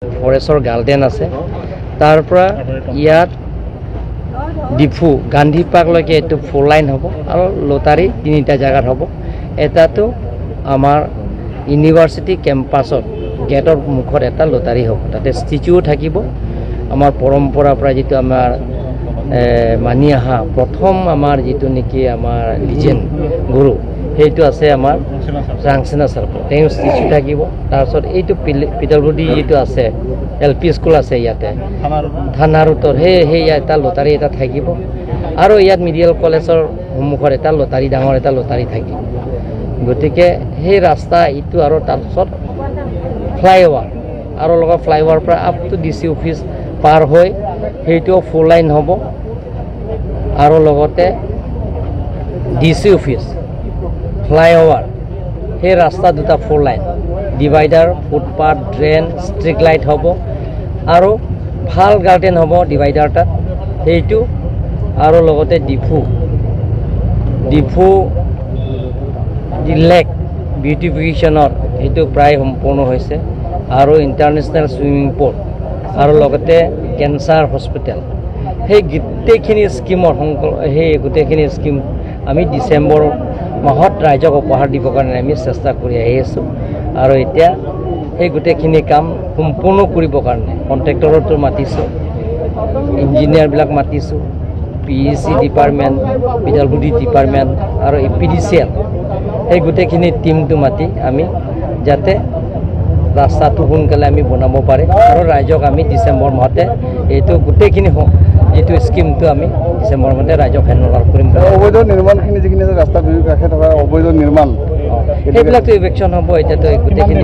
ফৰেষ্টৰ গাৰ্ডেন আছে, তাৰ পৰা ইয়াত ডিফু গান্ধী পাৰ্কলৈকে এইটো ফ'ৰ লাইন হ'ব আৰু লটাৰী তিনিটা জেগাত হ'ব। এটাটো আমাৰ ইউনিভাৰ্চিটি কেম্পাছত গেটৰ মুখত এটা লটাৰী হ'ব, তাতে ষ্টেচুও থাকিব। আমাৰ পৰম্পৰাৰ পৰা যিটো আমাৰ মানি অহা প্ৰথম আমাৰ যিটো নেকি আমাৰ লিজেণ্ড গুৰু, সেইটো আছে আমাৰ ৰাংচেনা চাৰ্প, তেওঁ ষ্টেচু থাকিব। তাৰপিছত এইটো পিডব্লিউ ডি যিটো আছে, এল পি স্কুল আছে ইয়াতে থানাৰ উত্তৰ, সেই এটা লটাৰী এটা থাকিব। আৰু ইয়াত মেডিকেল কলেজৰ সন্মুখত এটা লটাৰী, ডাঙৰ এটা লটাৰী থাকিব। গতিকে সেই ৰাস্তা ইটো আৰু তাৰপিছত ফ্লাইঅভাৰ আৰু লগত ফ্লাইঅভাৰৰ পৰা up to DC office পাৰ হৈ সেইটোও ফ'ৰ লাইন হ'ব। আৰু লগতে ডি চি অফিচ ফ্লাইঅভাৰ সেই ৰাস্তা দুটা four line, divider, footpath, drain, street light হ'ব আৰু ভাল গাৰ্ডেন হ'ব ডিভাইডাৰ তাত সেইটো। আৰু লগতে ডিফু লেক বিউটিফিকেশ্যনৰ সেইটো প্ৰায় সম্পূৰ্ণ হৈছে আৰু ইণ্টাৰনেশ্যনেল চুইমিং পুল আৰু লগতে কেঞ্চাৰ হস্পিটেল, সেই গোটেইখিনি স্কীমৰ সেই গোটেইখিনি স্কীম আমি ডিচেম্বৰ মাহত ৰাইজক উপহাৰ দিবৰ কাৰণে আমি চেষ্টা কৰি আহি আছোঁ। আৰু এতিয়া সেই গোটেইখিনি কাম সম্পূৰ্ণ কৰিবৰ কাৰণে কণ্ট্ৰেক্টৰতো মাতিছোঁ, ইঞ্জিনিয়াৰবিলাক মাতিছোঁ, PEC department, PWD department আৰু এপিডিচিএল, সেই গোটেইখিনি টীমটো মাতি আমি যাতে ৰাস্তাটো সোনকালে আমি বনাব পাৰে আৰু ৰাইজক আমি ডিচেম্বৰ মাহতে এইটো গোটেইখিনি যিটো স্কীমটো আমি ডিচেম্বৰ মাহতে ৰাইজক হেণ্ড অভাৰ কৰিম। অবৈধ নিৰ্মাণখিনি যিখিনি আছে, ৰাস্তাৰ দুয়ো কাষে থকা অবৈধ নিৰ্মাণ, সেইবিলাকতো ইভিকশ্যন হ'ব। এতিয়াতো গোটেইখিনি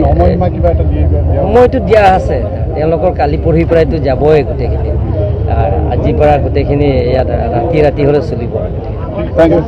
সময়টো দিয়া আছে তেওঁলোকৰ, কালি পৰহিৰ পৰাইতো যাবই গোটেইখিনি। আজিৰ পৰা গোটেইখিনি ইয়াত ৰাতি ৰাতি হ'লে চলিব। Thank U.